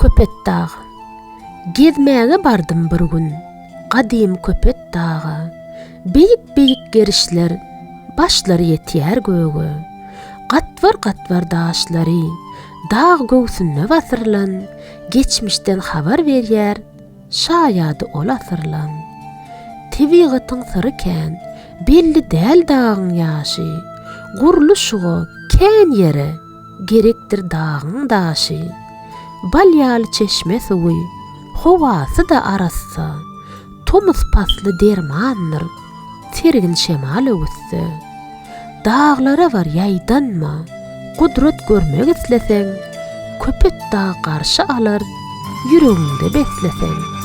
Köpetdag. Gezmäge bardym bir gün gadym Köpetdaga. Beýik-beýik gerişler başlary ýetýär göge. Gatbar-gatbar daşlary dag göwsünde basyrylan geçmişden habar berýär şaýady ol asyrlaň. Tebigatyň syry kän, belli däl dagyň ýaşy. Gurluşyga kän ýere gerekdir dagyň daşy. Bal ýaly çeşme suwy, howasy-da arassa. Tomus pasly dermandyr, sergin şemal öwüsse. Daglara bar ýaýdanma, gudrat görmek isleseň, Köpetdag garşy alar, ýüregiňde besleseň.